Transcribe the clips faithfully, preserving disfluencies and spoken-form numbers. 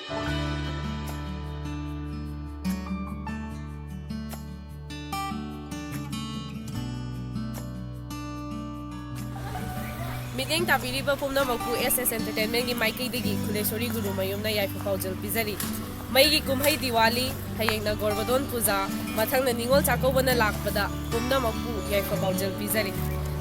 ꯃꯤꯠꯌꯦꯡ ꯇꯥꯕꯤꯔꯤꯕ ꯄꯨꯝꯅꯃꯛꯄꯨ ꯑꯦꯁ ꯑꯦꯁ ꯑꯦꯟꯇꯔꯇꯦꯟꯃꯦꯟꯒꯤ ꯃꯥꯏꯀꯩꯗꯒꯤ ꯈꯨꯂꯦꯁꯣꯔꯤ ꯒꯨꯔꯨꯃꯌꯨꯝꯅ ꯌꯥꯏꯐ ꯄꯥꯎꯖꯦꯜ ꯄꯤꯖꯔꯤ꯫ ꯃꯩꯒꯤ ꯀꯨꯝꯍꯩ ꯗꯤꯋꯥꯂꯤ, ꯍꯌꯦꯡꯅ ꯒꯣꯔꯕꯗꯣꯟ ꯄꯨꯖꯥ, ꯃꯊꯪꯅ ꯅꯤꯉꯣꯜ ꯆꯥꯛꯀꯧꯕꯅ ꯂꯥꯛꯄꯗ ꯄꯨꯝꯅꯃꯛꯄꯨ ꯌꯥꯏꯐ ꯄꯥꯎꯖꯦꯜ ꯄꯤꯖꯔꯤ꯫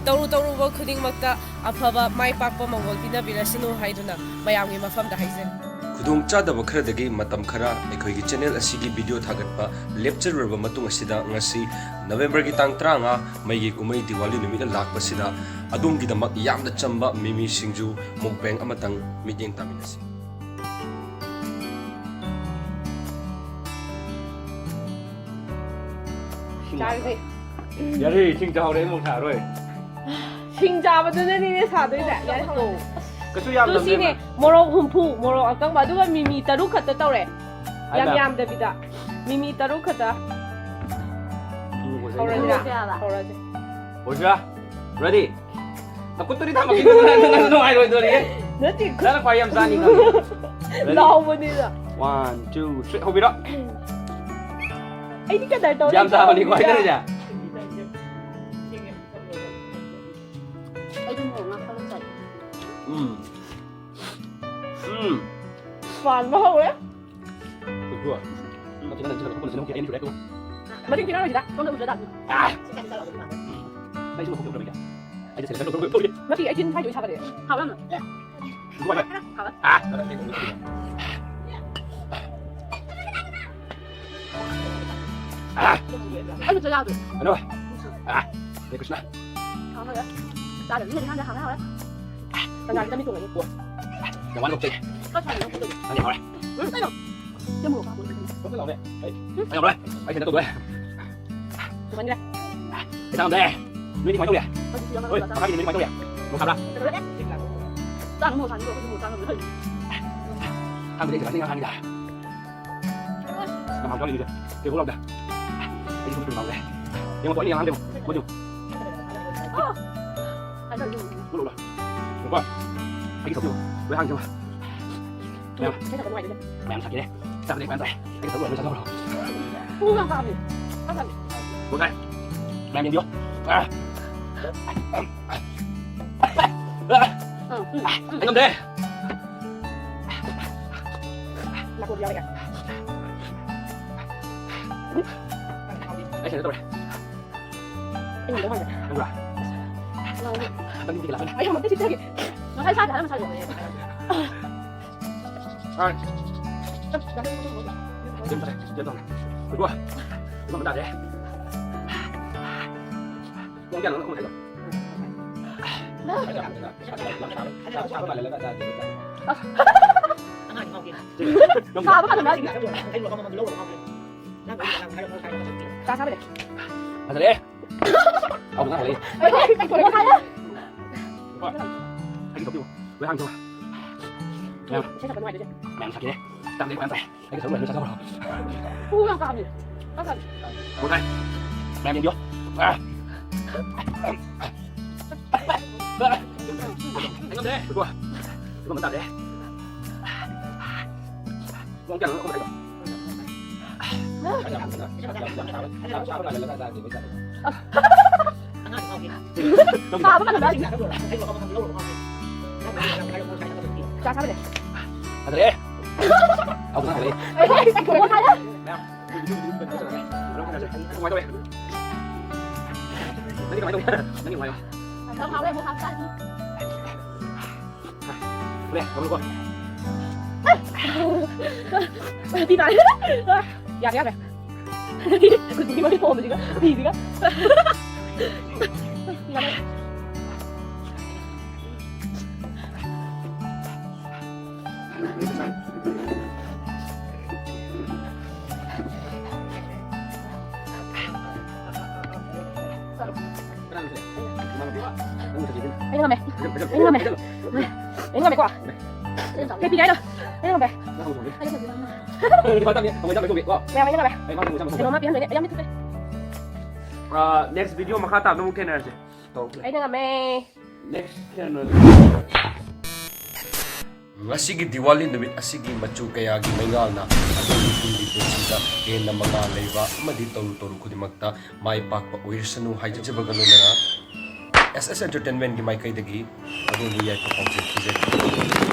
ꯇꯧꯔꯨ ꯇꯧꯔꯨꯕ ꯈꯨꯗꯤꯡꯃꯛꯇ ꯑꯐꯕ ꯃꯥꯏ ꯄꯥꯛꯄ ꯃꯪꯒꯣꯜ ꯄꯤꯅꯕꯤꯔꯁꯅꯨ ꯍꯥꯏꯗꯨꯅ ꯃꯌꯥꯝꯒꯤ ꯃꯐꯝꯗ ꯍꯥꯏꯖꯔꯤ꯫ ꯈꯨꯗꯣꯡꯆꯥꯗꯕ ꯈꯔꯗꯒꯤ ꯃꯇꯝ ꯈꯔ ꯑꯩꯈꯣꯏꯒꯤ ꯆꯦꯅꯦꯜ ꯑꯁꯤꯒꯤ ꯚꯤꯗꯤꯑꯣ ꯊꯥꯒꯠꯄ ꯂꯦꯞꯆꯔꯨꯔꯕ ꯃꯇꯨꯡ ꯑꯁꯤꯗ, ꯉꯁꯤ ꯅꯕꯦꯝꯕꯔꯒꯤ ꯇꯥꯡ ꯇꯔꯥꯃꯉꯥ, ꯃꯩꯒꯤ ꯀꯨꯝꯍꯩ ꯗꯤꯋꯥꯂꯤ ꯅꯨꯃꯤꯠꯅ ꯂꯥꯛꯄꯁꯤꯗ, ꯑꯗꯣꯝꯒꯤꯗꯃꯛ ꯌꯥꯝꯅ ꯆꯝꯕ ꯃꯤꯃꯤ ꯁꯤꯡꯖꯨ ꯃꯨꯛꯕꯦꯡ ꯑꯃꯇꯪ ꯃꯤꯠꯌꯦꯡ ꯇꯥꯃꯤꯟꯅꯁꯤ꯫ ꯆꯥꯔꯁꯦ꯫ ꯌꯥꯔꯦ, ꯏꯁꯤꯡ ꯆꯥꯍꯧꯔꯦ, ꯑꯩ ꯃꯣꯔꯣꯛ ꯁꯥꯔꯔꯣꯏ꯫ ꯁꯤꯡ ꯆꯥꯕꯗꯨꯅꯅꯤꯅꯦ ꯁꯥꯗꯣꯏꯁꯦ꯫ ꯌꯥꯔꯦ, ꯍꯧꯔꯣ꯫ ꯀꯩꯁꯨ ꯌꯥꯝ ꯑꯗꯨ ꯁꯤꯅꯦ, ꯅꯝꯗꯦꯅ꯫ ꯃꯣꯔꯣꯛ ꯍꯨꯝꯐꯨ, ꯃꯣꯔꯣꯛ ꯑꯀꯪꯕ, ꯑꯗꯨꯒ ꯃꯤꯃꯤ ꯇꯔꯨꯛ ꯈꯛꯇ ꯇꯧꯔꯦ꯫ ꯌꯥꯝ ꯍꯥꯏꯃ꯫ ꯌꯥꯝꯗꯕꯤꯗ꯫ ꯃꯤꯃꯤ ꯇꯔꯨꯛ ꯈꯛꯇ꯫ ꯎꯝ, ꯍꯧꯔꯁꯤꯔꯥ? ꯍꯧꯔꯁꯤꯔꯥ? ꯍꯧꯔꯁꯦ꯫ ꯍꯧꯔꯁꯤꯔꯥ? Ready? ꯅꯈꯨꯠꯇꯨꯗꯤ ꯊꯝꯃꯛꯈꯤꯅꯨ, ꯅꯪ, ꯅꯪ ꯅꯨꯡꯉꯥꯏꯔꯣꯏꯗꯣꯔꯤꯌꯦ꯫ ꯅꯠꯇꯦ, ꯈꯨꯠ ꯅꯪꯅ ꯈ꯭ꯋꯥꯏ ꯌꯥꯝ ꯆꯥꯅꯤ ꯈꯪꯉꯦ꯫ Ready? ꯂꯥꯎꯕꯅꯤꯅ꯫ One, two, three, ꯍꯧꯕꯤꯔꯣ꯫ ꯑꯩꯗꯤ ꯀꯗꯔ ꯇꯧꯔ ꯌꯥꯝ ꯆꯥꯕꯅꯤꯀꯣ ꯂꯩꯇꯦ꯫ ꯍꯥꯏꯅꯔꯤꯁꯦ꯫ ꯑꯩꯗꯤ ꯃꯣꯔꯣꯛ ꯉꯥ ꯈꯔ ꯆꯥꯏ꯫ ꯎꯝ꯫ ꯎꯝ꯫ ꯄꯥꯟꯕ ꯍꯧꯔꯦ꯫ ꯎꯝ꯫ ꯃꯁꯤꯡ ꯊꯤꯔꯛꯑꯣꯏꯁꯤꯗ, ꯁꯣꯝꯗ ꯎꯗ꯭ꯔꯗ꯫ ꯑꯥ! ꯑꯩꯁꯨ ꯃꯈꯣꯡ ꯌꯧꯗ꯭ꯔꯕꯅꯤꯗ꯫ ꯑꯩꯗꯤ ꯁꯦꯟꯗꯜ ꯂꯧꯊꯣꯛ ꯂꯧꯊꯣꯛ꯫ ꯃꯁꯤ ꯑꯩ ꯆꯤꯟ ꯁ꯭ꯋꯥꯏꯗ ꯑꯣꯏ ꯁꯥꯒꯠꯂꯦ꯫ ꯍꯥꯎꯔꯝꯃꯣ꯫ ꯍꯥꯎꯔꯝꯃꯣ꯫ ꯑꯥ! ꯑꯥ! ꯑꯩ ꯃꯤꯠꯇ ꯌꯥꯗ꯭ꯔꯦ꯫ ꯀꯩꯅꯣ? ꯑꯥ! ꯍꯔꯦ ꯀ꯭ꯔꯤꯁꯅ꯫ ꯍꯥꯎꯔꯦ꯫ ꯆꯥꯗꯕ ꯃꯤꯅꯗꯤ ꯈꯪꯗꯦ, ꯍꯥꯎꯔꯦ, ꯍꯥꯎꯔꯦ꯫ ꯀꯅꯥꯒꯤ ꯆꯥꯃꯤ ꯊꯣꯡꯉꯒꯦ? ꯌꯥꯝ ꯋꯥꯅ ꯅꯣꯛꯆꯩ꯫ ꯈꯔ ꯊꯥꯡꯉꯦ, ꯅꯪ ꯈꯨꯠꯇꯗꯤ꯫ ꯅꯪꯗꯤ ꯍꯥꯎꯔꯦ꯫ ꯎꯝ, ꯀꯩꯅꯣ? ꯁꯤ ꯃꯣꯔꯣꯛ ꯍꯥꯞꯄꯣ꯫ ꯀꯩꯅꯣ ꯇꯧꯔꯦ? ꯑꯩ, ꯑꯩ ꯌꯥꯝ ꯍꯥꯎꯔꯦ꯫ ꯑꯩ ꯀꯩꯅꯣ ꯇꯧꯗꯣꯔꯦ꯫ ꯊꯨꯝꯍꯟꯈ꯭ꯔꯦ꯫ ꯄꯩꯁꯥ ꯉꯝꯗ꯭ꯔꯦ꯫ ꯅꯣꯏꯗꯤ ꯀꯃꯥꯏꯅ ꯇꯧꯔꯤ? ꯍꯧꯖꯤꯛꯇꯤ ꯌꯥꯝ ꯍꯣꯏ, ꯍꯥꯎꯔꯦ꯫ ꯃꯈꯥꯒꯤꯗꯤ ꯅꯣꯏꯗꯤ ꯀꯃꯥꯏꯅ ꯇꯧꯔꯤ? ꯃꯣꯔꯣꯛ ꯁꯥꯕ꯭ꯔꯥ? ꯆꯥꯅꯨ, ꯃꯣꯔꯣꯛ ꯁꯥꯅꯤꯡꯗ꯭ꯔꯣ? ꯑꯩꯈꯣꯏꯁꯨ ꯃꯣꯔꯣꯛ ꯆꯥ ꯉꯝꯗꯦ꯫ ꯈꯪꯗꯦ, ꯑꯩꯁꯨ ꯉꯁꯤ ꯉꯔꯥꯡꯅꯤꯗ꯫ ꯌꯥꯝ ꯍꯥꯎꯖꯔꯤ, ꯏꯆꯦ꯫ ꯀꯩꯅꯣ ꯂꯥꯎꯗꯦ꯫ ꯑꯩ ꯁꯨꯝ ꯁꯨꯝ ꯂꯥꯎꯗꯦ꯫ ꯌꯦꯡꯉꯣ, ꯑꯩꯅ ꯌꯦꯡꯉꯛꯑꯝꯗꯦ, ꯃꯣꯏꯁꯨ꯫ ꯀꯩꯅꯣ ꯂꯥꯎꯕ꯫ ꯌꯦꯡꯉꯣ꯫ ꯑꯩꯒꯤ ꯁꯛꯇꯨ ꯂꯣꯏ ꯍꯥꯡꯉꯤ, ꯌꯦꯡꯉꯣ꯫ ꯃꯌꯥꯝ꯫ ꯏꯁꯩ ꯁꯛꯄ ꯅꯨꯡꯉꯥꯏꯗꯣꯏꯅꯦ꯫ ꯃꯌꯥꯝ ꯁꯛꯀꯦꯅꯦ꯫ ꯆꯥꯛ ꯆꯥꯕ ꯂꯣꯏꯔ ꯆꯥꯊꯣꯛꯈ꯭ꯔꯣ꯫ ꯄꯨꯡ ꯌꯥꯝ ꯆꯥꯕꯅꯦ꯫ ꯆꯥꯛ ꯆꯥꯕꯅꯦ꯫ ꯃꯌꯥꯝ ꯌꯦꯡꯕꯤꯌꯣ꯫ ꯑꯥ꯫ ꯑꯥ, ꯎꯝ, ꯎꯝ꯫ ꯑꯩ ꯉꯝꯗ꯭ꯔꯦ꯫ ꯅꯥꯀꯣꯡ ꯌꯥꯎꯔꯛꯑꯦ꯫ ꯑꯩ ꯀꯩꯅꯣ ꯇꯧꯔꯦ꯫ ꯑꯩ ꯉꯝꯗꯧ ꯃꯥꯟꯗ꯭ꯔꯦ꯫ ꯈꯪꯕ꯭ꯔꯥ? ꯅꯪꯗꯤ ꯀꯩ ꯂꯥꯛꯀꯅꯤ? ꯑꯩ ꯉꯝꯗꯦ, ꯁꯤ ꯆꯥꯒꯦ꯫ ꯉꯁꯥꯏ ꯆꯥꯗꯦ ꯍꯥꯏꯔꯝꯃ ꯆꯥꯒꯦ꯫ ꯍꯣꯏ꯫ ꯌꯦꯟ ꯇꯧꯔꯦ, ꯌꯦꯟ ꯇꯧꯔꯦ꯫ ꯏꯕꯣ, ꯏꯕꯣ, ꯃꯇꯥꯁꯦ꯫ ꯄꯨꯡ ꯀꯌꯥꯅꯣ ꯅꯪ ꯈꯨꯝꯃꯛꯏꯗꯣ? ꯁꯥꯕ ꯃꯥꯜꯂꯦ ꯍꯥꯏꯁꯤꯅꯤ꯫ ꯆꯥ ꯆꯥꯕ ꯂꯩ꯫ ꯐꯖꯔꯦ꯫ ꯑꯧ, ꯉꯥ ꯂꯩ꯫ ꯑꯩ ꯊꯣꯛꯂꯛꯑꯦ꯫ ꯍꯣꯏ꯫ ꯑꯩꯒꯤ ꯊꯣꯛꯄꯤꯌꯨ꯫ ꯂꯣꯏ ꯍꯥꯡꯉꯤ ꯊꯣꯛ꯫ ꯃꯌꯥꯝ꯫ ꯏꯁꯩ ꯁꯛꯄ ꯅꯨꯡꯉꯥꯏꯗꯣꯏꯁꯦ꯫ ꯃꯌꯥꯝ ꯁꯛꯀꯦ꯫ ꯆꯥꯛ ꯂꯦꯛ ꯃꯌꯥꯝ ꯆꯥꯏ꯫ ꯑꯩꯒꯤ ꯁꯔꯨꯛ ꯂꯣꯏꯅ ꯆꯥꯊꯣꯛꯈ꯭ꯔꯣ꯫ ꯄꯨꯡ ꯌꯥꯝ ꯆꯥꯕꯅꯦ꯫ ꯆꯥꯛ ꯆꯥꯕꯅꯦ꯫ ꯄꯨꯡ ꯇꯥꯏ꯫ ꯃꯌꯥꯝ ꯌꯦꯡꯕꯤꯌꯣ꯫ ꯑꯥ꯫ ꯑꯩ ꯉꯝꯗ꯭ꯔꯦ꯫ ꯏꯕꯣ꯫ ꯏꯕꯣ, ꯃꯇꯥꯁꯦ꯫ ꯄꯨꯡ ꯀꯌꯥꯅꯣ ꯅꯪ ꯈꯨꯝꯃꯛꯏꯗꯣ? ꯁꯥꯕ ꯃꯥꯜꯂꯦ ꯍꯥꯏꯁꯤꯅꯤ꯫ ꯆꯥ ꯆꯥꯕ ꯂꯩ꯫ ꯐꯖꯔꯦ꯫ ꯑꯧ, ꯉꯥ ꯂꯩ꯫ ꯑꯩ ꯊꯣꯛꯂꯛꯑꯦ꯫ ꯅꯪ ꯀꯃꯥꯏ ꯇꯧꯋꯤ? ꯅꯪꯒꯤ ꯅꯨꯡꯉꯥꯏꯌꯣ꯫ ꯂꯦ, ꯂꯧꯔꯣꯀꯣ꯫ ꯄꯤ ꯇꯥꯔꯦ꯫ ꯌꯥꯔꯦ, ꯌꯥꯔꯦ꯫ ꯈꯨꯖꯤꯒꯤ ꯃꯔꯤ ꯄꯣꯝꯕꯁꯤꯒ, ꯄꯤꯁꯤꯒ꯫ ꯌꯥꯔꯦ꯫ ꯑꯩꯅ ꯉꯝꯃꯦ꯫ ꯑꯩꯅ ꯉꯝꯃꯦ꯫ ꯑꯩꯅ ꯉꯝꯃꯦꯀꯣ꯫ ꯀꯩ ꯄꯤꯒꯦ ꯍꯥꯏꯅꯣ? ꯑꯩꯅ ꯉꯝꯃꯦ꯫ ꯃꯌꯥꯝ ꯑꯩꯅ ꯉꯝꯃꯦ꯫ ꯀꯩꯅꯣꯝꯃ ꯄꯤꯍꯟꯗꯣꯏꯅꯦ꯫ ꯌꯥꯝ ꯊꯨꯞꯄꯦ꯫ ꯑꯥ, next video ꯃꯈꯥ ꯇꯥꯕꯗ ꯑꯃꯨꯛ ꯊꯦꯡꯅꯔꯁꯦ꯫ ꯇꯧꯔꯛꯇ꯭ꯔꯦ꯫ ꯑꯩꯅ ꯉꯝꯃꯦ꯫ Next channel. ꯉꯁꯤꯒꯤ ꯗꯤꯋꯥꯂꯤ ꯅꯨꯃꯤꯠ ꯑꯁꯤꯒꯤ ꯃꯆꯨ ꯀꯌꯥꯒꯤ ꯃꯩꯉꯥꯜꯅ ꯑꯗꯣꯝꯒꯤ ꯇꯨꯡꯒꯤ ꯄꯨꯟꯁꯤꯗ ꯍꯦꯟꯅ ꯃꯉꯥꯜ ꯂꯩꯕ ꯑꯃꯗꯤ ꯇꯧꯔꯨ ꯇꯧꯔꯨ ꯈꯨꯗꯤꯡꯃꯛꯇ ꯃꯥꯏ ꯄꯥꯛꯄ ꯑꯣꯏꯔꯁꯅꯨ ꯍꯥꯏꯖꯕꯒ ꯂꯣꯏꯅꯅ, ꯑꯦꯁ ꯑꯦꯁ ꯑꯦꯟꯇꯔꯇꯦꯟꯃꯦꯟꯒꯤ ꯃꯥꯏꯀꯩꯗꯒꯤ ꯑꯗꯣꯝꯕꯨ ꯌꯥꯏꯐ ꯄꯥꯎꯖꯦꯜ ꯄꯤꯖꯔꯤ꯫